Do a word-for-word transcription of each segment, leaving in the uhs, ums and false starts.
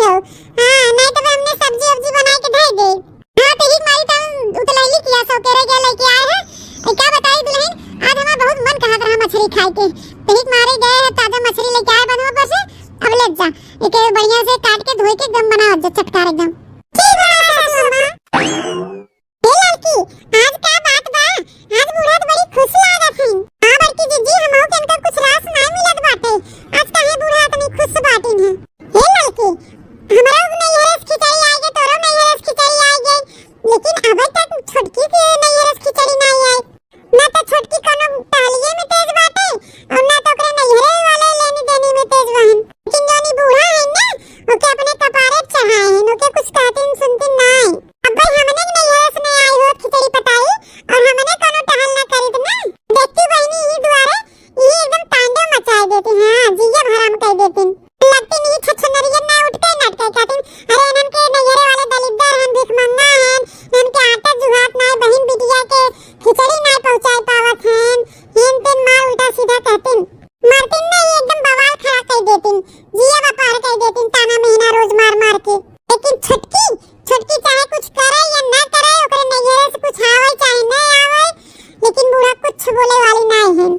तो। हाँ, नहीं तो हमने सब्जी उब्जी बनाए के धर दे। हाँ, तो एक मारी तो हम उतलैली किया सौकेरे के लेके आए हैं। ए, का बताई दुल्हन, आज हमार बहुत मन कहत रहा मछरी खाए के। तो एक मारे गए हैं, ताजा मछरी लेके आए बनवा पर से। अब ले जा, एके बढ़िया से काट के धोए के एकदम बनावा जा चटकार एकदम। ठीक बा सासू अम्मा। ए लड़की, आज का बात बा? आज बूढ़ा तो बड़ी खुश लागत हईन। हाँ बड़की जीजी, हमहू के इनका कुछ रास नाय मिलत बाटे। आज काहे बूढ़ा इतनी खुश बाटिन हैं? ए लड़की, हमरो नैहरे से खिचड़ी आइ गई, तोरो नैहरे से खिचड़ी आइ गई, लेकिन अबे तक छोटकी के नैहरे से खिचड़ी नाय आइ। ना तो छोटकी कोनो टहलिए में तेज बाटे, और ना तो ओकरे नैहरे वाले लेनी देनी में तेज बहन। लेकिन जौन ई बूढ़ा है ना, ओके अपने कपारे चढ़ाए हैं, ओके कुछ कहतिन सुनतिन नाय। अब भाई हमने के नैहरे से नाय आई होत खिचड़ी पताई, और हमने कोनो टहल ना करित ना। देखती बहनी ई दुआरे, ई एकदम तांडव मचाए देती, हाँ, जिया हराम कर देती। लगती नहीं छछनरिया ना उठ के नटके कहतिन, अरे इन्हन के नैहरे वाले दलिद्दर हैं, भिखमंगा हैं, इन्हन के आटा जुहात नाय, बहिन बिटिया के खिचड़ी नाय पहुँचाए पावत हैं, हेन तेन मार उल्टा सीधा कहतिन। मारतिन ना, ये एकदम बवाल खड़ा कर देतिन, जिया व्यापार कर देतिन, ताना मेहना रोज मार मार के। लेकिन छोटकी, छोटकी चाहे कुछ करे या ना करे, ओकरे नैहरे से कुछ आवे चाहे ना आवे, लेकिन बूढ़ा कुछ बोले वाली नाय है।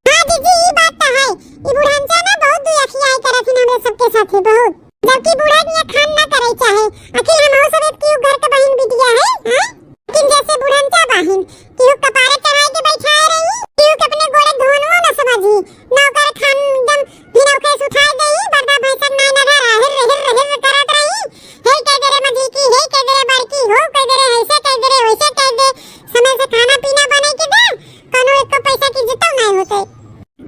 हाँ जीजी, ई बात तो है, ई बुढ़नचा ना बहुत दुयखियाई करत हिन हमरे सबके साथे, बहुत। जबकि बूढ़ा के यहाँ खान ना करे चाहे, आखिर हमहू सब एक केहू घर के बहिन बिटिया है, हैं? लेकिन जैसे बुढ़नचा बाहिन, केहू कपारे चढ़ाई के बैठाए रही, केहू के अपने गोड़े धोनवो न समझी, ना ओकर खान एकदम भिनौखे से उठाए देई, बरदा भैंसक नाय ना धरा, हिर, हिर, हिर करत रही। हे कह दे रे मझिलकी, हे कह दे रे बड़की, हो कह दे रे, ऐसे कह दे रे, वैसे कह दे, समय से खाना पीना बने के दे, कोनो एको पैसा की इज्जत नाय होते।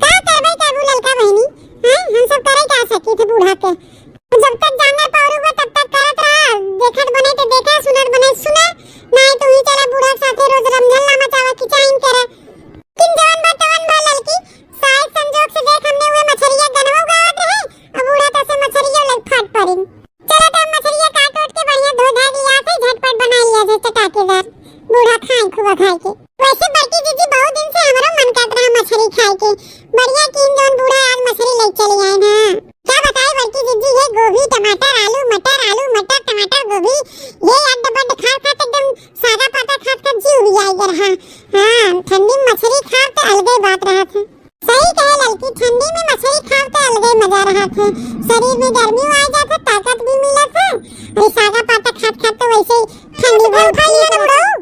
का करबे करबू ललका बहिनी, हैं? हम सब करे का सकी थे बूढ़ा के। जब तक जांगर पौरू बा, तब तक करत रहा, देखत बने तो देखा, सुनत बने सुना, नाय तो ही चला बूढ़ा के साथे रोज रमझल्ला मचावे की चाइन करे। लेकिन जवन बा तवन बा ललकी, शायद संजोग से देख हमने उहे मछरिया गनवा उगावत रहे, अब बूढ़ा तो से मछरिया लग फाट पड़िन। चलो तो हम मछरिया काट ओट के बढ़िया धो धा लिया थे, झटपट बना लिया जाए चटाकेदार। बूढ़ा खाए खूब खाए के। वैसे बड़की जीजी बहुत दिन से हमरो मन करत रहा मछरी खाए के। बढ़िया कीन जौन बूढ़ा आज मछरी ले चली आए ना। क्या बताए बड़की जीजी, ये गोभी, टमाटर, आलू, मटर, आलू, मटर, टमाटर, गोभी, ये अड्ड बड्ड खा खा के एकदम सादा पाता खा खा जीव भी आई रहा। हाँ, ठंडी में मछरी खा तो अलगे बात रहा था। सही कहे ललकी, ठंडी में मछरी खाब तो अलगे मजा रहत है, शरीर में गर्मी आ जात है, ताकत भी मिलत है। अरे सागा पाता खात खात तो वैसे ही ठंडी बहुत उठा लिया ना बुढ़ऊ।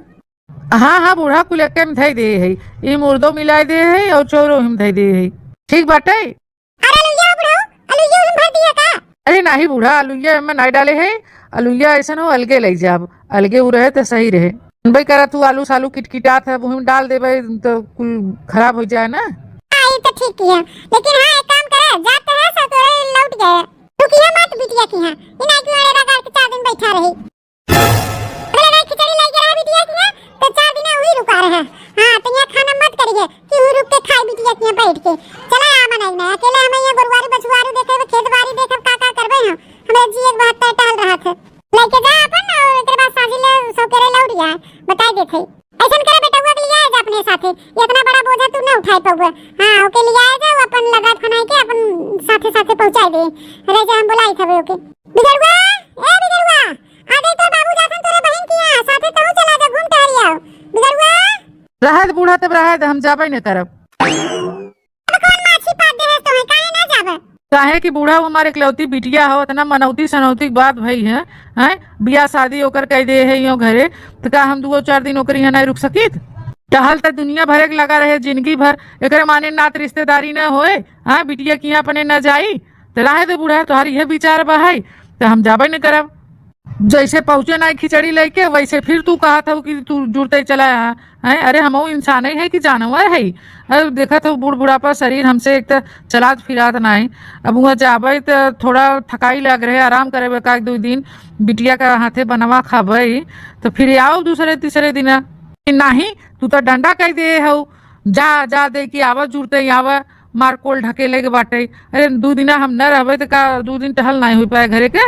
हाँ, हाँ, बूढ़ा कुल एके में धई दे है, ई मुर्दो मिलाई दे है और चौरो हम धई दे है। ठीक बाटे। अरे अलुइया बुढ़ऊ, अलुइया हम भर दिया का? अरे नाही बूढ़ा, अलुइया एमे नाही डाले है, अलुइया ऐसन हो अलगे ले जाब, अलगे उ रहे तो सही रहे। बनबे करा तू आलू सालू किटकिटात है, वही में डाल देबे तो कुल खराब हो जाए ना। हाँ, ये तो ठीक किया, लेकिन हाँ एक काम करे, जाते हैं ससुरे लौट गए, रुकिए मत बिटिया की यहाँ, इनाई की ओरे रगड़ के चार दिन बैठा रही। अरे भाई खिचड़ी लाई के रहा बिटिया की यहाँ, तो चार दिन वही रुका रहे। हाँ, तो यहाँ खाना मत करिए, कि वही रुक के खाए बिटिया की यहाँ बैठ के। चला आ बनाई ना, अकेले हमें यहाँ गोरुआरू बछुआरू देखे, खेत बाड़ी देखे, का का करबे हम, हमें जी एक बहत्तर टहल रहा थे। लेके जा अपन, और एकरे बाद साझी ले सौकेरे लौट जाए, बताई देत हई। ऐसन करे बेटउआ के लिया जा अपने साथे, ये इतना बड़ा बोझा तू ना उठाए पउबे। हाँ, ओके लिया जा, वो अपन लगा फनाई के अपन साथे साथे पहुँचाई दे। रह जा, हम बुलाई थवे ओके। बिगड़ुआ, ए बिगड़ुआ, आ गई तो बाबू जासन तोरे बहन किया, साथे तहु चला जा, घूम टहरी आओ। बिगड़ुआ। रहे दे बूढ़ा, तब रहे दे, हम जाबे न करब। अब कौन माछी पाद दे है तोहे, काहे ना जाबे? काहे कि बूढ़ा हमार इकलौती बिटिया हो, इतना मनौती सनौती के बात भई है, हैं? बियाह शादी ओकर कई दे है यो घरे, तो का हम दुगो चार दिन ओकर यहाँ नहीं रुक सकित? टहल त दुनिया भर एक लगा रहे जिंदगी भर, एकरे माने नात रिश्तेदारी न होए, हाँ? बिटिया के यहाँ अपने न जाई, तो रहे दे बूढ़ा, तोहार इहे विचार बा है, तो हम जाबे न करब। जैसे पहुँचे ना खिचड़ी लेके, वैसे फिर तू कहत हऊ कि तू जुड़ते चला आ, हैं? अरे हमहू इंसाने है कि जानवर है? अरे देखत हऊ बूढ़ बुढ़ापा शरीर हमसे एक त चलात फिरात नाई, अब वहाँ जाबे त थोड़ा थकाई लग रहे, आराम करे एक दो दिन, बिटिया का हाथे बनवा खाबे, तो फिर आओ दूसरे तीसरे दिन। नहीं, तू तो डंडा कह दे हऊ, जा जा दे कि आवा जुड़ते आवा, मार कोल ढकेले के बाटे। अरे, दू दिना हम न रहबे, त का दू दिन टहल नाई हो पाए घरे के?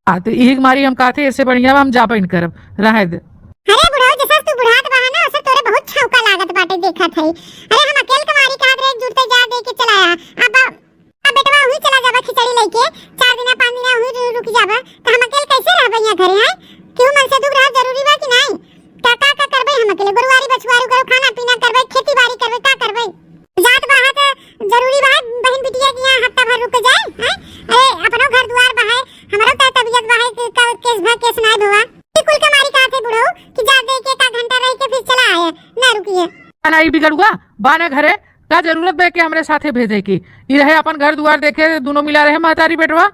आ, त इही के मारी हम कहते, ऐसे बढ़िया बा, हम जाबे न करब, रहे दे। अरे बुढ़ऊ, जैसा तू बुढ़ात बा ना, ओसे तोरे बहुत छौका लागत बाटे, देखत हई। अरे, हम अकेल के मारी कहत रहे, जुड़ते जा दे के चला आ। अब, अब बेटवा वही चला जाबा खिचड़ी लेके, चार दिना, पाँच दिना तू रु-, रुक जाबा, त हम अकेले कैसे रहबे यहाँ घरे, हैं? केहू मन से दूर रहब जरूरी बा कि नाहीं? का, का, का करबे हम अकेले? गोरुआरी, बछुआरी, गरु खाना पीना करबे, खेती बाड़ी करबे, का करबे? जात बा त जरूरी बा, बहिन बिटिया के यहाँ हफ्ता भर रुक जाए, हैं? अरे, अपनो घर दुआर बा है, हमरो त तबियत बा है कि का केस भा केस नाहीं भवा। ई कुल के मारी कहत है बुढ़ऊ कि जा दे के एक घंटा रह के फिर चला आए, ना रुकिए। ना, ई बिगड़ुआ बा ना घरे, का जरूरत बा के हमरे साथे भेजे की? ई रहे अपन घर दुआर देखे, दुनो मिला रहे महतारी बेटवा।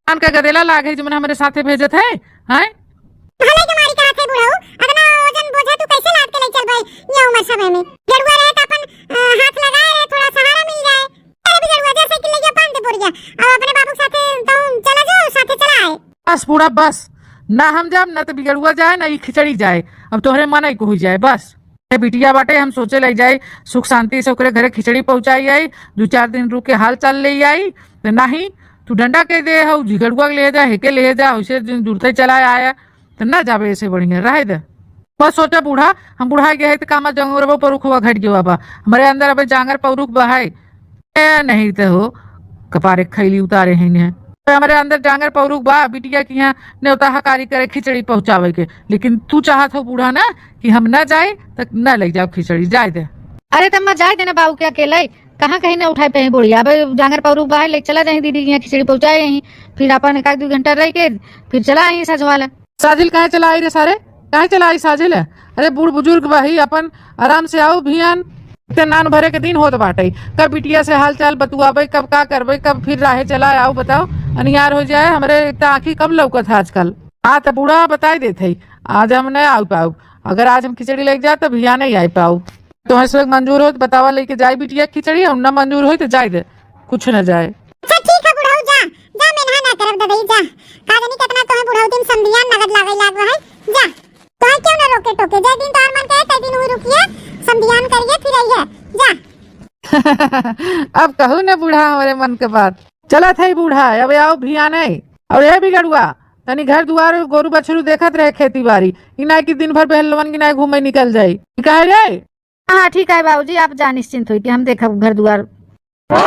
कान का गदेला लाग है, जमन हमरे साथे भेजत है, हैं? भले के मारी कहत है बुढ़ऊ, अतना वजन बोझा तू कैसे लाद के ले चलबे ये उम्र समय में? बिगड़ुआ रहे त अपन, अ, हाथ लगाए रहे, थोड़ा सहारा मिल जाए। अरे बिगड़ुआ, जैसे कि ले गया पान के बोरिया, अब अपने बाबू के साथे तो चला जाओ, साथे चला आए। बस बूढ़ा, बस। ना हम जाब, ना त बिगड़ुआ जाए, ना ई खिचड़ी जाए। अब तोहरे मनई को हुई जाए, बस। ए बिटिया बाटे, हम सोचे लइ जाई, सुख शांति से ओकरे घरे खिचड़ी पहुँचाई आई, दू चार दिन रुक के हाल चाल ले आई। त नाही, तू डंडा के दे हऊ, झिगड़ुआ के ले जा, हेके ले जा, वैसे दिन जुड़ते चला आया, त ना जाबे, ऐसे बढ़िया रहे दे। बस सोचा बूढ़ा, हम बुढ़ा गए है त कामा जंगरबो परुख हुआ घट गया बा। हमरे अंदर अबे जांगर पौरुख बा है। ए, नहीं त हो, कपारे खैली उतारे हैं ने। हमरे अंदर जांगर पौरुख बा, बिटिया की यहाँ न्योता हकारी करे, खिचड़ी पहुँचावे के। लेकिन तू चाहत हो बूढ़ा ना कि हम ना जाए, त ना ले जाओ खिचड़ी, जाए दे। अरे त अम्मा जाए देना बाबू के अकेले, कहाँ कहीं ना उठाए पे हैं बोरिया। अब जांगर पौरुख बा है, ले चला जाए दीदी के यहाँ खिचड़ी पहुँचाए यहीं, फिर अपन एक आध दू घंटा रह के फिर चला आई सजवाला। साजिल काहे चला आई रे सारे, काहे चला आई साजिल? अरे बूढ़ बुजुर्ग बा ही, अपन आराम से आऊ भियान। इतने नान भरे के दिन होत बाटे, कब बिटिया से हाल चाल बतुआबे, कब का करबे, कब फिर राहे चला आऊ बताओ। अनियार हो जाए हमरे, एक त आँखी कम लौकत है आजकल। हाँ त बूढ़ा बताई देत है, आज हम न आऊ पाऊ। अगर आज हम खिचड़ी लेके जाए त भियान ही आई पाऊ। तोहे से मंजूर हो त बतावा लेके जाए बिटिया खिचड़ी, और न मंजूर हो त जाए दे, कुछ न जाए। अच्छा ठीक है बुढ़ऊ, जा, जा मेनहा ना करब ददई, जा। का जानी कितना तोहे बुढ़ऊ दिन समधियान नगद लागे लागो है, जा। तोहे क्यों ना रोके टोके, जे दिन तोहर मन करे, ते दिन हुई रुकिए, समधियान करिए, फिर आइए, जा। अब कहू ना बूढ़ा हमरे मन के बात। चलत है बूढ़ा, अब आओ भियाने। और ए बिगड़ुआ, तनी घर दुआर, गोरू बछरू देखत रहे, खेती बाड़ी, ई ना कि दिन भर बहलवन की ना घूमे निकल जाई। ठीक है रे? हाँ, ठीक है बाबूजी, आप जा निश्चिंत होई कि हम देखब घर दुआर। का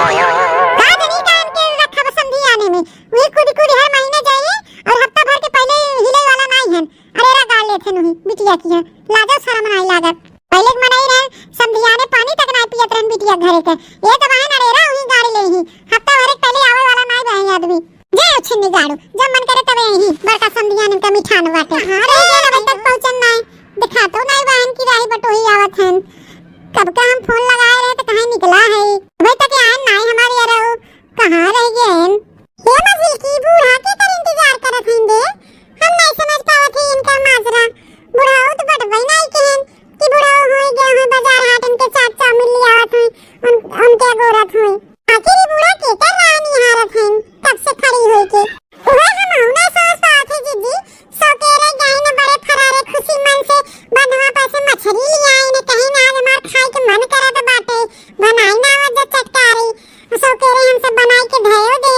जानी का इनके रखा बा समधियाने में। वही कूदी कूदी हर महीने जाइए और हफ्ता भर के पहले हिले वाला नाहीं हन। अरे रा गाल लेत हन वही बिटिया की है। लाजो शरम नाहीं लागत। पहले के मनई रहे समधियाने पानी तक नाहीं पियत रहन बिटिया घरे के। ये तो बहन अरे रा वही गाड़ी ले ही। हफ्ता भर के पहले आवे वाला नाहीं बहन आदमी। जे छिन्नी गाड़ू, जब मन करे तबे यही बड़का समधियान इनका मिठान बाटे। हाँ, रह गया अबे तक पहुँचन नाई। देखा तो नाई बहन की राही बटोही आवत हन। कब का हम फोन लगाए रहे तो कहाँ निकला है? अबे तक आए नाई हमारे यार, कहाँ रह गए हैं? ये मझिल की बूढ़ा के कर इंतजार करत हैं बे? हम नहीं समझ पावत है इनका माजरा। बुढ़ाओ तो बटबई नाई के हैं कि बुढ़ाओ होई गए हैं, बाजार हाट इनके चाट चाउमीन ले आवत हैं, उन, उनके अगोरत हैं। आखिर ई बूढ़ा केकर राह निहारत हइन, कब से खड़ी होइके? उहे हमहू ना समझ पावत है जिज्जी, सौकेरे गइन बड़े फरारे खुशी मन से बंधवा पर से मछरी लियाइन, कहिन आज हमार खाए के मन करत बाटे, बनाई ना आवत जब चटकारी। सौकेरे हमसे बनाई के धयो दे,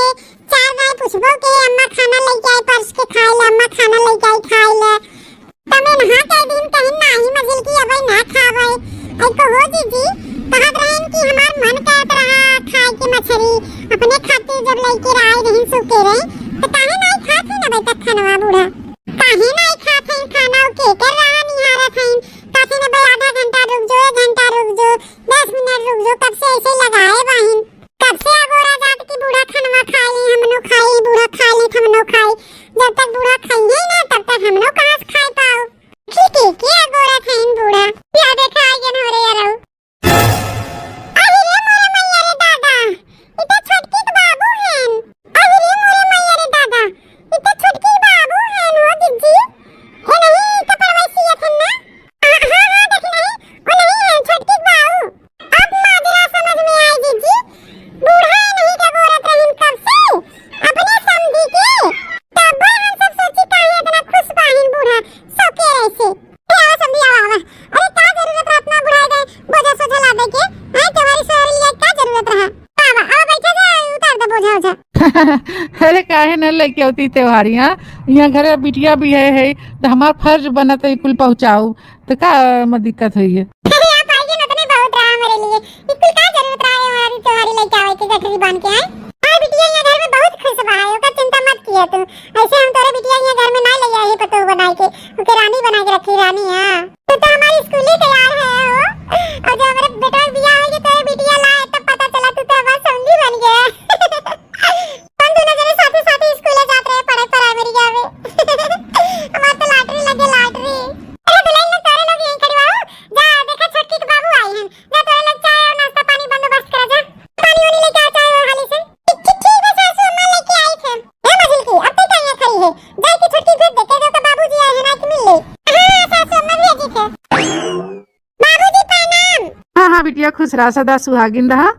चार बार पूछबो के अम्मा खाना लेके आई परस के खाए ले, अम्मा खाना लेके आई खाए ले। तमे नहा के दिन कहिन नाही मझिल की अबे ना खावे। ऐ कहो जीजी, कहत रहन कि हमार मन करत रहा खाए के मछरी, अपने खातिर जब लइके आए रहन सौकेरे, तो काहे नाही खात हन अबे तक खानवा बूढ़ा? काहे नाही खात हन खाना, के कर रहा निहारत हन, कहत हन अबे आधा घंटा रुक जो, एक घंटा रुक जो, दस मिनट रुक जो, कब से ऐसे लगाए बाहिन। कब से अगोरा जात कि बूढ़ा खनवा खाई, हमनो खाई, बूढ़ा खा ले, हमनो खाई। जब तक बूढ़ा खाई है ना, तब तक हमनो कहाँ से खाए पाओ? ठीक है, के अगोरा खाइन बूढ़ा? या देखा, आ गया ना रे यारो। अरे रे मोरे मैया रे दादा, ई तो छोटकी के बाबू हन। अरे रे मोरे मैया रे दादा, ई तो छोटकी के बाबू हन हो जिज्जी। हे नहीं, कपड़वा सियत हन ना? हाँ, हाँ, हाँ, देखी नहीं, ओ नहीं है, छोटकी के बाबू। अब माजरा समझ में आई जीजी, बूढ़ा नहीं के बोलत रहिन कब से, अपने समधी के। तब हम सब सोची काहे इतना खुश बाहिन बूढ़ा, सौकेरे से। ए, आवा समधी, आवा, आवा। अरे, का जरूरत रहा इतना बुढ़ाए गए, बोझा सोझा लादे के? हैं, त्योहारी सोहारी लिया, का जरूरत रहा? आवा, आवा, बैठा जा, उतार दे बोझा ओझा। अरे, काहे न लेके आती त्योहारी, हाँ? यहाँ घरे बिटिया भी है, है, तो हमार फर्ज बनत है कुल पहुँचाऊ। तो का, अ, म दिक्कत होई है? अरे आप आइए ना, तने बहुत रहा हमारे लिए। ई कुल का जरूरत रहा है हमारी त्योहारी लेके आवे के गठरी बांध के, हैं? हमारी बिटिया यहाँ घर में बहुत खुश बा है, ओकर चिंता मत किया। तू। ऐसे हम तोरे बिटिया के घर में ना ले आए पतोह बनाए के, ओके रानी बना के रखी, रानी। हाँ, तू तो हमारी स्कूली तैयार है हो। और जो हमारे बेटा के बियाह होई, तोरे बिटिया लाए, तब पता चला तू तो हमार समधी बन गया। हम दोनों जने साथे साथे स्कूल जात रहे पढ़े प्राइमरी में। हमार तो लॉटरी लगे, लॉटरी। अरे दुल्हन लोग, तोरे लोग यहीं खड़ी रहो। जा देखा, छोटकी के बाबू आई हैं। जा तोरे लोग चाय और नाश्ता पानी बंदोबस्त करा जा। पानी वानी लेके आ, चाय और हाली से। ठीक, ठीक, ठीक बा सासू अम्मा, लेके आई थे। ए मझिलकी, अब तक यहाँ खड़ी है। जाए के छोटकी भेज दे, कह दो का बाबूजी आए हैं ना कि मिल ले। हाँ, सासू अम्मा भेजी थे। बाबूजी प्रणाम। हाँ, हाँ बिटिया, खुश रहा, सदा सुहागिन रहा।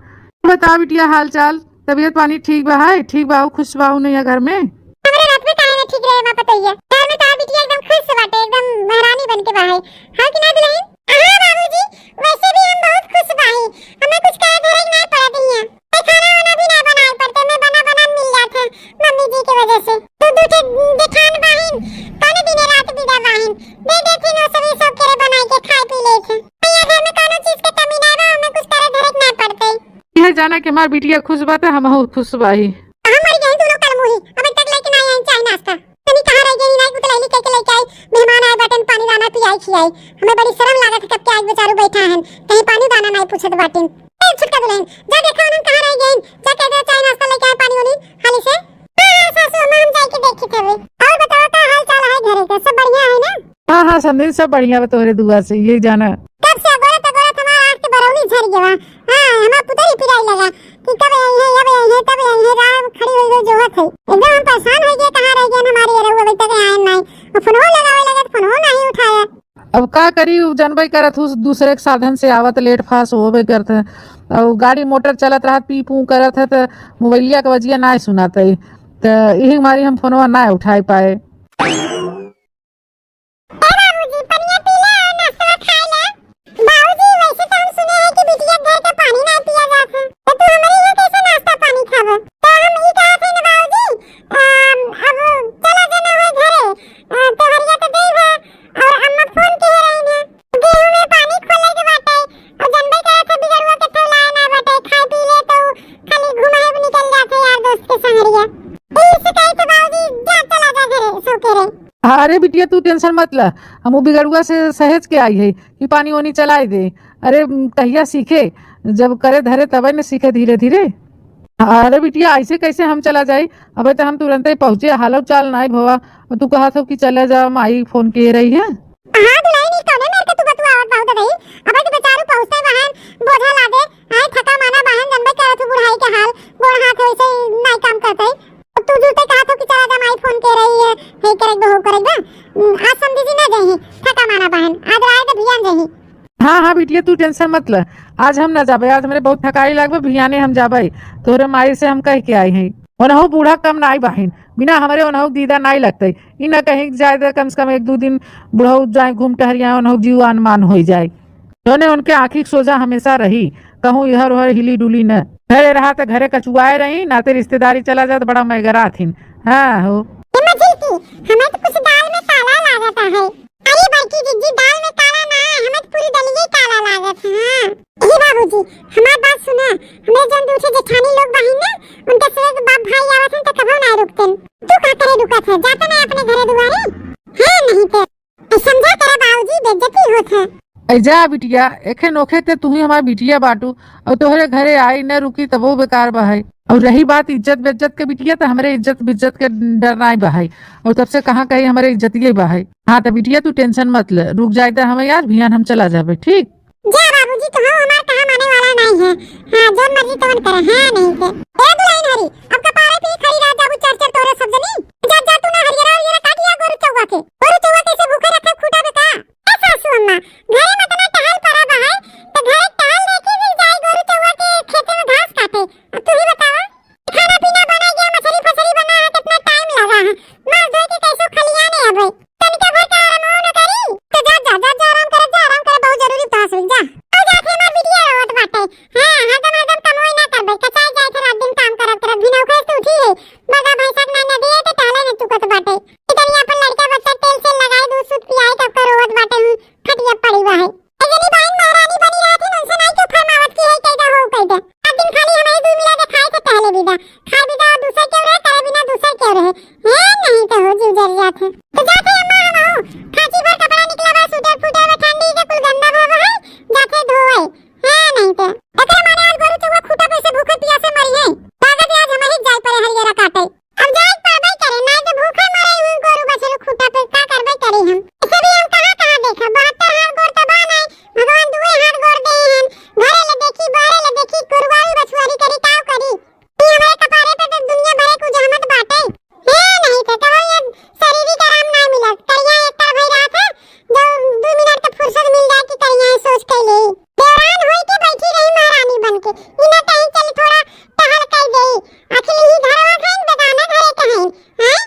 बता बिटिया, हाल चाल, तबीयत पानी ठीक बा है? ठीक बा, खुश बा नहीं है घर में? हमरे रात में काहे ना ठीक रहे, माँ पतैया। घर में तो बिटिया एकदम खुश बाटे, एकदम महारानी बन के बा है। हाँ कि ना दुल्हन? हाँ बाबूजी, वैसे भी हम बहुत खुश बाही। हमें कुछ करे धरे के ना पड़त हियाँ। मैं खाना वाना भी ना बनाए पड़ते, मैं बना बना मिल जात है मम्मी जी के वजह से। दू दू ठे जेठान बाहिन, कौने दिने रात बिदा बाहिन, दे देथिन वो सभी सब करे बनाए के खाए पी लेत है। यहाँ घर में कौनो चीज के कमी ना बा, हमें कुछ करे धरे के ना पड़ते। यह जाना कि हमार बिटिया खुश बा त हमहू खुश बाही। हम मर गए दोनों कलमुही, अब तक लेके ना आए चाय नाश्ता। तनी कहाँ रह गई, नाई कुतलैली कह के लेके आई, मेहमान आए बाटन, पानी दाना पियाई खियाई। हमें बड़ी शर्म लागत है, कब के आज बेचारू बैठा है, कहीं पानी दाना नाई पूछत बाटिन। ए छोटका दुल्हन, जा देखा उन्हन कहाँ रह गई, जा कह दे चाय नाश्ता लेके आए, पानी उनी हाली से। हाँ, हाँ, सासू अम्मा, हम जाके देखी थे। और बताओ, का हाल चाल है घरे का, सब बढ़िया है ना? हाँ, हाँ, समधी, सब बढ़िया बा तोहरे दुआ से, ये जाना। कब से अगोरत अगोरत हमार आँख के बरौनी झर गया। हाँ, हमार पुतरी पिराई लगा कि कब आई है, अब आई है, तब आई है, राह खड़ी हुई हुई जोहत है। एकदम हम परेशान हो गए, कहाँ रह गए हमारे ये रहुआ, अभी तक आए नहीं। और फोनवो लगावे लगे तो फोनवो नहीं उठाया। अब का करी, उ जनबे करत हूँ, दूसरे के साधन से आवत, लेट फास होबे करत है। और गाड़ी मोटर चलत रहत, पी पू करत है, तो मोबाइलिया के बजिया ना सुनात है, तो यही मारी हम फोनवा ना उठाए पाए। ए बाबूजी, पनिया पी ले और नाश्ता खा ले। बाबूजी, वैसे तो हम सुने हैं कि बिटिया के घर का पानी ना पिया जात है, तो तू हमारे यहाँ कैसे नाश्ता पानी खाबो? तो हम ई कहत है ना बाबूजी, अम, अब चला जाना है घरे, अ, तोहरिया तो गई है, और अम्मा फोन किए रही है, गेहूं में पानी खोले के बाटे, और जनबे करत है बिगड़ुआ के ठेलाए ना बाटे, खाए पी ले तो खाली घुमाए निकल जाते यार दोस्त के संगरिया। ई शिकायत बाबूजी, जा चला जा घरे, सो के रे। अरे बिटिया, तू टेंशन मत ला, हम वो बिगड़ुआ से सहेज के आई है कि पानी ओनी चलाए दे। अरे, उम, कहिया सीखे, जब करे धरे तबे न सीखे धीरे धीरे। अरे बिटिया, ऐसे कैसे हम चला जाई? अबे तो हम तुरंते पहुँचे, हालौ चाल नाई भवा। और तू कहत हो कि चला जा, माई फोन किए रही है। हाँ दुल्हन, ई कौने मेर के तू बतुआवत बाहू दे दही? अबे तो बेचारू पहुँचते बहन, बोझा लादे, आए थका माना बहन, जनबे करत हूँ बुढ़ाई के हाल, गोड़ हाथ वैसे ही नाई काम करते। अब तू जुटे कहा तो कि चला जा, माई फोन के रही है, हे करे दो, हो करे बा। हम्म, आज समधी जी ना जाही, थका माना बहन, आज राय तो भियान जाही। हाँ, हाँ बिटिया, तू टेंशन मत ले, आज हम ना जाबे, आज हमरे बहुत थकाई लागबे, भियाने हम जाबे। तोहरे माई से हम कह के आई हैं, ओनहु बूढ़ा कम नाई बाहिन, बिना हमरे ओनहु दीदा नाई लगते। ई ना कहीं जाए दे, कम से कम एक दो दिन बुढ़ऊ जाए, घूम टहर आए, ओनहु जीव आन मान होई जाए। जौने उनके आँखी के सोझा हमेशा रही, कहूँ इहर उहर हिली डुली न। घरे रहा त घरे कचुआए रही, नाते रिश्तेदारी चला जात बड़ा मैगरा थिन। हाँ हो। ए मझिलकी, हमें तो कुछ दाल में काला लागत है। अरे बड़की जिज्जी, दाल में काला ना, हमें तो पूरी दलिये काला लागत है। हाँ। ए बाबूजी, हमार बात सुना, हमरे जौन दूसरे जेठानी लोग बाहिन ना, उनके से बाप भाई आवत हैं तो कबो ना रुकते। तू का करे रुकत है, जाता ना अपने घरे दुआरे। हाँ, नहीं तो। ए, समझा करा बाबूजी, बेइज्जती होत है। ए जा बिटिया, एखे नोखे ते तू ही हमार बिटिया बाटू, और तोहरे घरे आई न रुकी तबो बेकार बा है। और रही बात इज्जत बेइज्जत के बिटिया, तो हमरे इज्जत बेइज्जत के डर नाई बा है, और तब से कहाँ कहीं हमरे इज्जतिये बा है। हाँ तो बिटिया तू टेंशन मत ले, रुक जाए तो हमें यार भियान हम चला जाबे, ठीक? जा बाबूजी, तो हम हमार कहा माने वाला नहीं है। हाँ, जौन मर्जी तवन करे, हाँ नहीं के। ए दुल्हन हरी, अब कपारे पे खड़ी रह जाबू चर चर तोरे सब जनी। जा, जा तू ना हरियरा हरियरा काट लिया गोरू चौवा के। गोरू चौवा कैसे भूखे रखे खूटा में का? ए सासू अम्मा, घरे में इतना टहल पड़ा बा है, तो घरे टहल लेके भी जाए गोरू चौवा के खेते में घास काटे। अब तू ही बतावा, खाना पीना बना गया, मछली फसली बना है, कितना टाइम लगा है। मार धोए के कैसे खलियाने अबे। तनिका भर का आराम हो न करी? तो जा, जा, जा, जा, आराम करे, जा, आराम करे, बहुत जरूरी बा, सुन जा। आ जा, थे हमार बिटिया रोवत बाटे। हाँ, हरदम, हरदम कमोई ना करबे, कचाई जाए थे रात दिन काम करत, करत, बिना उखड़े से उठी है। बगा भैंसा के ना, ना दिए, तो टहले न चुकत बाटे। इतना तो जाते अम्मा हम हूँ, खांची भर कपड़ा निकला बा, सूटर फूटर बा, ठंडी के कुल गंदा भवा है, जाते धोए। हाँ, नहीं तो। एकरे मारे आज गोरू चउआ खूंटा पे से भूखे पियासे मरी है। लागत है आज हमही जाए पड़े हरियरा काटे। अब जाए के पड़बे करे, नहीं तो भूखे मरे हुए गोरू बछरू खूंटा पे का करबे करी हम। इसे भी हम कहाँ कहाँ देखा, बहत्तर हाथ गोड़ तो बा नहीं, भगवान दुए हाथ गोड़ दे हैं। घरे ले देखी, बाहरे ले देखी, गोरुआरी बछुआरी करी, का करी? ई हमरे कपारे पे तो दुनिया भरे कुछ जहमत बाटे। हे नहीं तो कहो ये शरीर का आराम ना मिलत। करिया एक तर भई रात है, जो दो मिनट के फुर्सत मिल जाए कि करिया सोच के ले। देवरान होई के बैठी रही महारानी बन के। ई ना कहीं चल थोड़ा टहल कर देई। आखिर ई घरवा खाइन बेगाना घरे कहीं, हैं?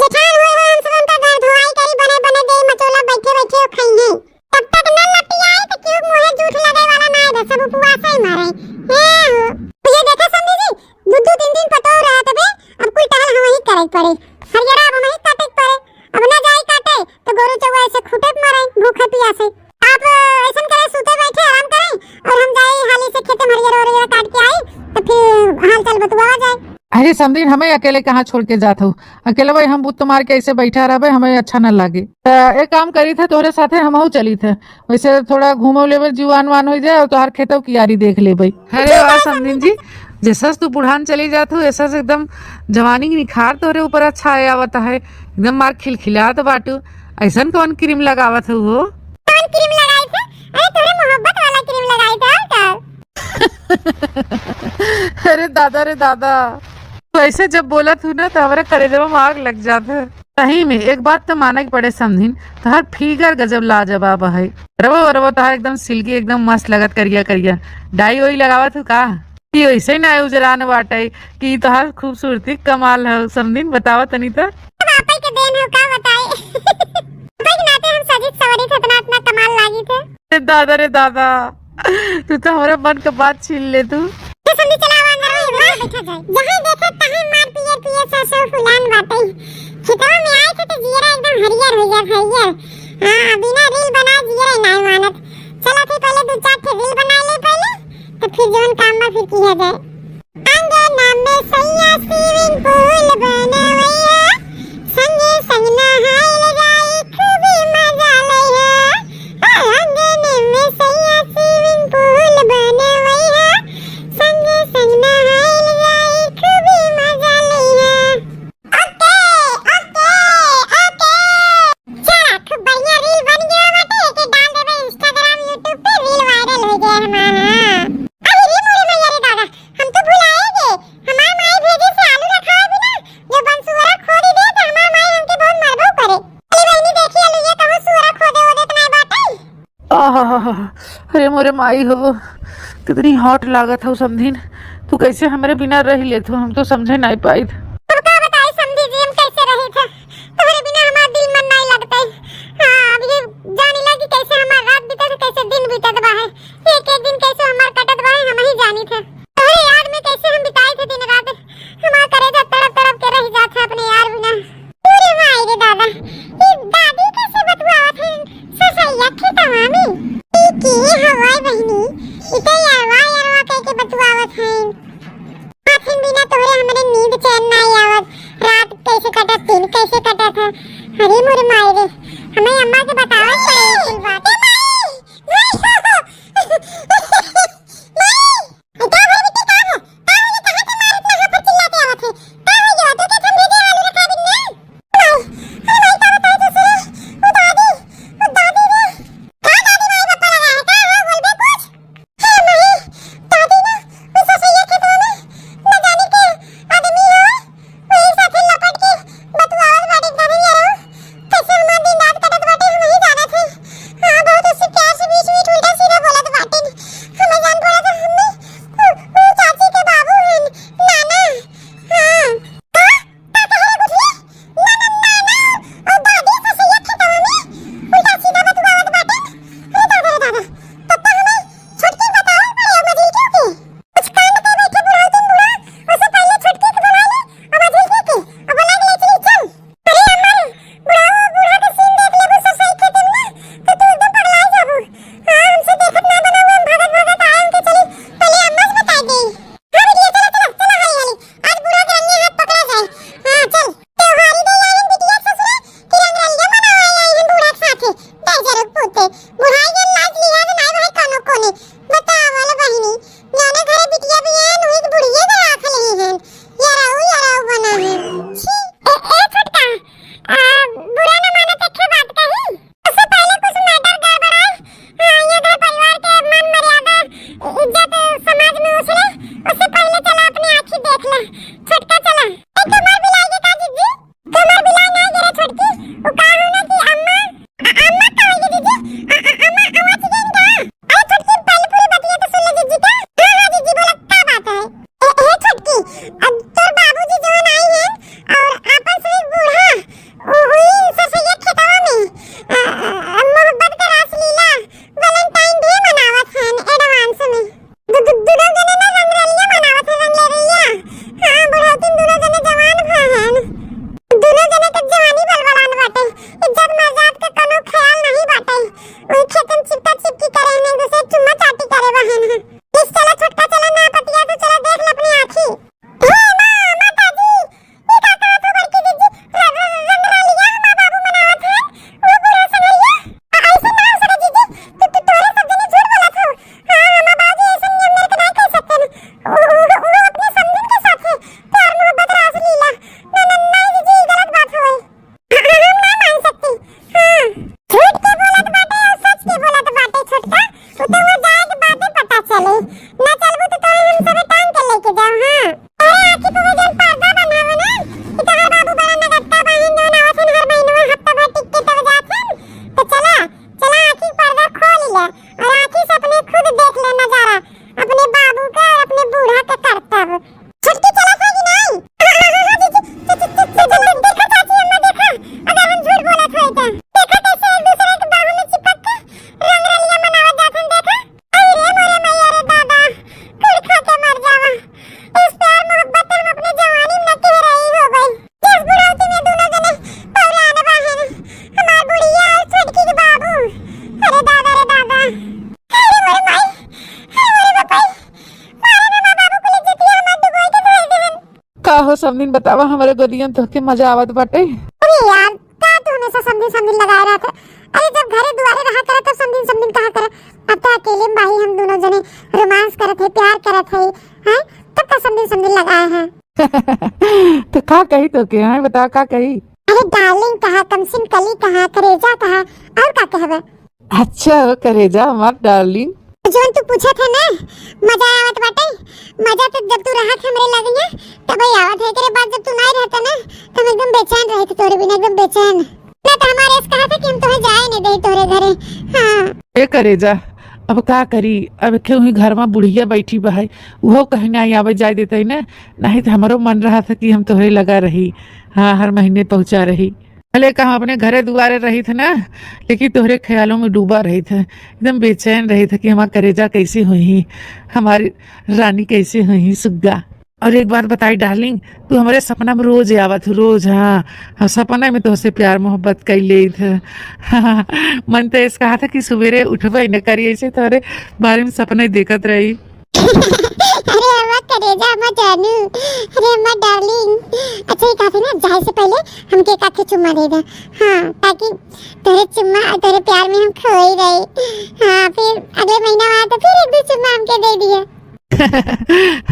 जेठान होई होई हम सबन का घर धोआई करी, बने बने दे मचोला बैठे बैठे खाई हैं। तब तक न लपटी आई तो क्यों मुँहे जूठ लगे वाला ना है, सब उपवास ही मारे। हे हो। तो ये देखा समधी जी, दू दू तीन तीन पतोह रहत बे, अब कुल टहल हमही करे के पड़े। हरियरा अब हमही काटे के पड़े। अब ना जाई काटे तो गोरू चउआ ऐसे खूंटे पे मरे भूखे पियासे। आप, अ, ऐसन करे, सूते बैठे आराम करें और हम जाई हाली से खेते में हरियर ओरियर काट के आई तो फिर हाल चाल बतुआवा जाए। अरे समधी, हमें अकेले कहाँ छोड़ के जात हो? अकेले भाई हम बुत मार के ऐसे बैठा रहबे, हमें अच्छा न लागे। त एक काम करी थे, तोहरे साथे हमहू चली थे। वैसे थोड़ा घूमो लेबे, जीवान वान हो जाए और तोहार खेतों की यारी देख लेबे। अरे वाह समधिन जी, जैसा से तू बुढ़ान चली जात हो, ऐसा से एकदम जवानी की निखार तोहरे ऊपर अच्छा आया आवत है, एकदम मार खिलखिलात बाटू। ऐसन कौन क्रीम लगावत हो? कौन क्रीम लगाई थे? अरे तोहरे मोहब्बत वाला क्रीम लगाई थे, और का? अरे दादा रे दादा, तू ऐसे जब बोलत हूँ ना तो हमारे करेजवा में आग लग जात है। सही में एक बात तो माने के पड़े समधिन, तोहार फिगर गजब लाजवाब है। रवो रवो तोहार एकदम सिल्की, एकदम मस्त लगत करिया करिया। डाई ओई लगावत हूँ का? ई ऐसे ना उजरान बाटे कि तोहार खूबसूरती कमाल है। समधिन बतावा तनी तो। सब आपे के देन हो, का बताई? आपे के नाते हम सजित सवरित इतना इतना कमाल लागी थे। अरे दादा रे दादा, तू तो हमारे मन का बात छीन ले तू। ए समधी, चला आवा अंदर, वही बैठा जाए। जहाँ देखा तहाँ मार पियर पियर सरसों फुलान बाटे। खेतवा में आए थे तो जियरा एकदम हरियर हो गया, हरियर। हाँ, बिना रील बनाए जियरा नहीं मानत। चला थे पहले दो चार ठे रील बना ले पहले, तो फिर जौन काम में फिर किया जाए। अंगना में सैया swimming pool बनवैया, संगे संग नहाइल जाई, खूबे मजा लइहा। आ, अंगने में सैया swimming pool बनवैया, संगे संग नहाइल जाई, खूबे मजा लइहा। OK, OK, OK। चला, खूब बढ़िया रील बन गया बाटे, एके डाल देबे Instagram, YouTube पे, रील viral हो जाए हमारा। अरे रे मोरे मैया रे दादा, हम तो भुलाए गए। हमार माई भेजे से आलू रखावे बिना जो बंसुअरा खोद दे तो हमार माई हमके बहुत मरबो करे। अरे बहनी देखी आलू ये कहूँ सुअरा खोदे ओदे तो नहीं बाटे। आहा, अरे मोरे माई हो, कितनी hot लागत हो समधिन। तू कैसे हमरे बिना रह लेत हो, हम तो समझे नहीं पाइत। अब का बताई समधी जी, हम कैसे रहे थे, तोहरे बिना हमार दिल मन नहीं लगते। हाँ, अब ये जानी ला कि कैसे हमार रात बीतत है, कैसे दिन बीतत बा है, एक एक दिन कैसे हमार कटत बा है, हम ही जानी थे। तोहरे याद में कैसे हम बिताई थे दिन रात, हमार करेजा तड़प तड़प के रह जात है अपने यार बिना। अरे माई रे दादा, ई दादी कैसे बतुआवत हैं ससैया खेतवा में? ई के हवाई बहिनी, ई तो यारवा यारवा कह के बतुआवत हैं। आखिन बिना तोहरे हमरे नींद चैन ना आवत, रात कैसे कटत, दिन कैसे कटत है। अरे मोरे माई रे, हमें अम्मा के बतावत पड़े कुल बात। ए माई, माई, माई। ए, का भई बिट्टी, का भई? का हो ये, कहाँ से मारत ना हाथ पर चिल्लाते आवत है? का हो ये, तू के हम भेजे आलू रखा दिन में? माई, अरे माई, का बताई दूसरे? ओ दादी, ओ दादी रे। का दादी माई बप्पा लगा है? का हो, बोलबे कुछ? हे माई, दादी ना, ओ ससैया खेतवा में, न जाने के आदमी हवे। वही साथे लपट के बतुआवत बाटे, "दादा यारो, कैसे हमार दिन रात कटत बाटे, हम ही जानत है। हाँ, बहुत समधिन बतावा, हमरे गोदियन तोहके मजा आवत बाटे? अरे यार, का तू हमेशा समधिन समधिन लगाए रहत है? अरे जब घरे दुआरे रहा करे तब समधिन समधिन कहा करे। अब तो अकेले में बाही हम दोनों जने रोमांस करत है, प्यार करत है, हैं? तब का समधिन समधिन लगाए हैं? तो का कही तोके, हैं? बता का कही? अरे डार्लिंग कहा, कमसिन कली कहा, करेजा कहा, और का कहबे? अच्छा हो करेजा, हमार डार्लिंग। जौन तू पूछत है ना, मजा आवत बाटे। मजा तो जब तू रहत हमरे लगिया, तबे आवत है। एकरे बाद जब तू नाई रहता ना, तो हम एकदम बेचैन रहित तोरे बिना, एकदम बेचैन। ना तो हमारे ऐस कहा था कि हम तोहे जाए नहीं दे तोरे घरे। हाँ। ए करेजा, अब का करी, अब क्यों ही घर में बुढ़िया बैठी बा है, उहो कहीं ना आवे जाए देते ना, नहीं तो हमरो मन रहा था कि हम तोहरे लगा रही। हाँ, हर महीने पहुँचा रही। भले कहाँ अपने घरे दुआरे रही थे ना, लेकिन तोहरे ख्यालों में डूबा रही थे, एकदम बेचैन रही थे कि हमार करेजा कैसे हुई ही, हमारी रानी कैसे हुई ही सुग्गा। और एक बात बताई डार्लिंग, तू हमारे सपना में रोज आवत हो, रोज। हाँ, हम सपना में तोहसे प्यार मोहब्बत कर ले थे। हाँ, मन तो ऐसा कहा था कि सवेरे उठबे न करी, ऐसे तोहरे बारे में सपना ही देखत रही। अरे हमार करेजा, हमार जानू, अरे हमार डार्लिंग। अच्छा, ये कहते ना, जाए से पहले हमके एक आखे चुम्मा दे दे। हाँ, ताकि तेरे चुम्मा और तेरे प्यार में हम खोई रहे। हाँ, फिर अगले महीना आवा तो फिर एक दो चुम्मा हमके दे दिए।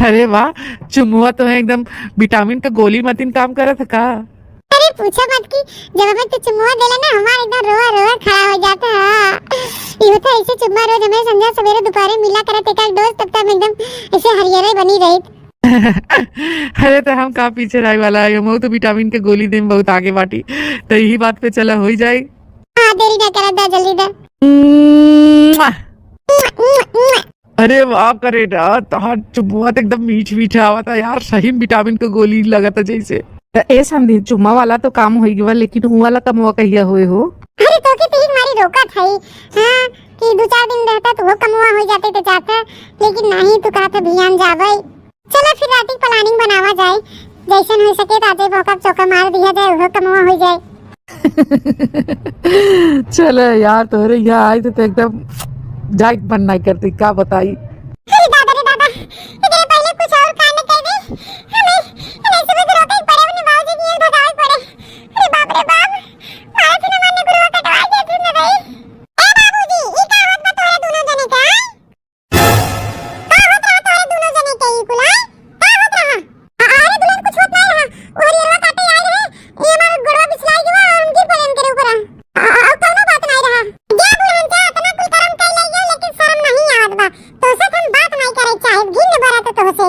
अरे वाह, चुम्मुआ तो है एकदम विटामिन का गोली मतिन काम करत है का? अरे पूछो मत कि जब हमें तू चुम्मा देला ना, हमार एकदम रोआ रोआ खड़ा हो जाता है। ये तो ऐसे चुम्मा रोज हमें संझा सवेरे दोपहरे मिला करत एक एक डोज, तब तक हम एकदम ऐसे हरियरे बनी रही। अरे तो हम का पीछे रहे वाला है, हम तो विटामिन के गोली देम बहुत आगे बाटी, तो यही बात पे चला हो ही जाए। हाँ, देरी ना करा, दा जल्दी दा। मुआ। अरे वाह करेजा, तोहार चुम्मुआ तो एकदम मीठ मीठ आवता यार, सही में विटामिन के गोली लगता जैसे। त ए समधी, चुम्मा वाला तो काम होई गवा, लेकिन ऊ वाला कमवा कहिया होए हो? अरे तो के तीन मारी रोकत है, हाँ, कि दो चार दिन रहता तो वो कमवा हो जाते तो जाता, लेकिन नहीं, तू कहा था भियान जावे। चलो फिर रात की प्लानिंग बनावा जाए, जैसन हो सके तो आजे भौका चौका मार दिया जाए, वो कमवा हो जाए। चले यार, तोहरे यहाँ आई तो, तो एकदम जाइत मन नहीं करती, का बताई। अरे दादा रे दादा, एकरे पहले कुछ और कांड कर दे। हमें, हमें सुबह से रोके पड़े, अपने बाबूजी के यहाँ भगावे पड़े। अरे बाप रे बाप, मारे थे ना मारने गुरुआ कटवा दे थे ना भाई। ए बाबूजी, ई का होत बा तोहरे दोनों जने के, आय? का होत रहा तोहरे दोनों जने के ई कुल, आय? का होत रहा? आ, अरे दुल्हन, कुछ होत नहीं रहा। वो हरियरवा काटे आए रहे, ये हमार गोड़वा बिछलाई गवा और हम गिर पड़े उनके ऊपर। आ, आ, आ, कौनो बात नहीं रहा। जा दुल्हन जा, इतना कुल करम कर ले गयो, लेकिन शर्म नहीं आवत बा। तोसे हम बात नहीं करे चाहे, घिन बरत तोसे।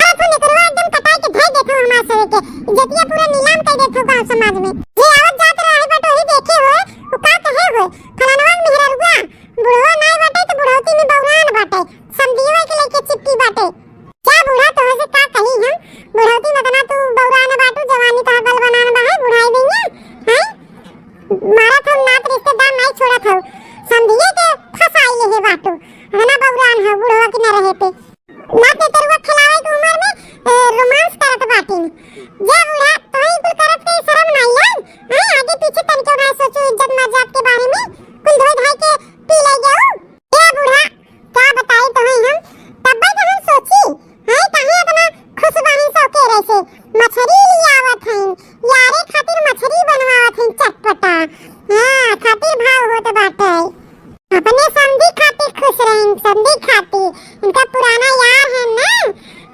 अरे तू निकरवा एकदम कटाई के धर देत हो हमार सवे के। इज्जतिया पूरा नीलाम कर देत हो गाँव समाज में। जे आवत जात रहे बटोही देखे होए, वो का कहे होए, फलानवा के मेहररुआ, बुढ़वा नाई बाटे तो बुढ़ौती में बौरान बाटे, समधियो के लेके चिपटी बाटे। क्या बूढ़ा, तोहसे का कही हम? बुढ़ौती में इतना तू बौरान बाटू, जवानी तोहर बल बनान बा है, बुढ़ाई देंगे, हैं? मारा था नात रिश्तेदार नहीं छोड़ा था, समधिये के फंसाई ले है बाटू, है ना बौरान है बुढ़वा की न रहे पे। नात नेतरुआ खिलावे के उम्र में, ए, रोमांस करत बाटिन। जा बूढ़ा, तोहई कुल करत के शर्म नहीं आई? हैं, आगे पीछे तनिको ना सोचू इज्जत मर्याद के बारे में, कुल धोए धाए के पी ले जाऊ। ए बूढ़ा, का बताई तोहई हम, तब्बे तो हम सोची, हैं, काहे इतना खुश बानी सो के रहे से? मछरी ले आवत हैं, यारे खातिर मछरी बनवावत हैं चटपटा। हाँ, खातिर भाव होत बाटे। अपने समधी खातिर खुश रहें, समधी खातिर। इनका पुराना यार है ना।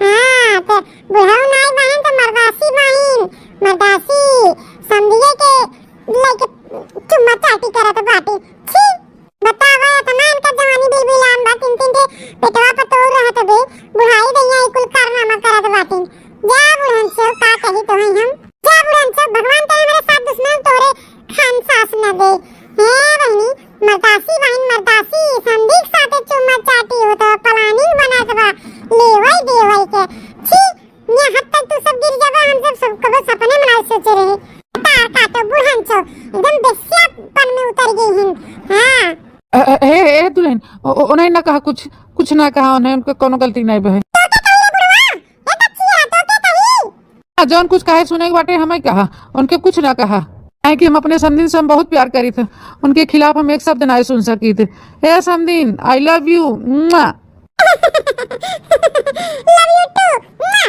हाँ, तो बुढ़ऊ नाई बहन तो मर्दासी बहन, मर्दासी समधिये के लेके चुम्मा चाटी करत बाटे। छी, बतावा, इतना इनका जवानी बिलबिलान बा, तीन तीन ठे पेटवा पर तोड़ रहत बे, बुढ़ाई दैया ई कुल कारनामा करत बाटे। जा बुढ़न से का कही तोहई हम, जा बुढ़न से, भगवान तेरे मेरे साथ दुश्मन तोरे खान सास न दे। हे बहनी, मर्दासी बहन मर्दासी, समधी के साथे चुम्मा चाटी हो तो planning बनत बा, लेवई देवई के। छी, यहाँ तक तू सब गिर जाबा, हम सब, सब कबो सपने में नहीं सोचे रहे। तार काटो बुढ़न चो, एकदम बेस्यापन में उतर गई हिन। हाँ। ए, ए, ए, ए, दुल्हन, ओ, ओ, उन्हें ना कहा कुछ, कुछ ना कहा उन्हें, उनका कोनो गलती नहीं बहे। तो क्या कही रे बुढ़वा? ये बच्ची है, तो क्या कही? आ, जौन कुछ कहे सुने के बाटे, हमें कहा, उनके कुछ ना कहा। काहे कि हम अपने समधिन से हम बहुत प्यार करी थे, उनके खिलाफ हम एक शब्द ना सुन सकी थे। ए समधिन, I love you। मुआ। Love you too। मुआ।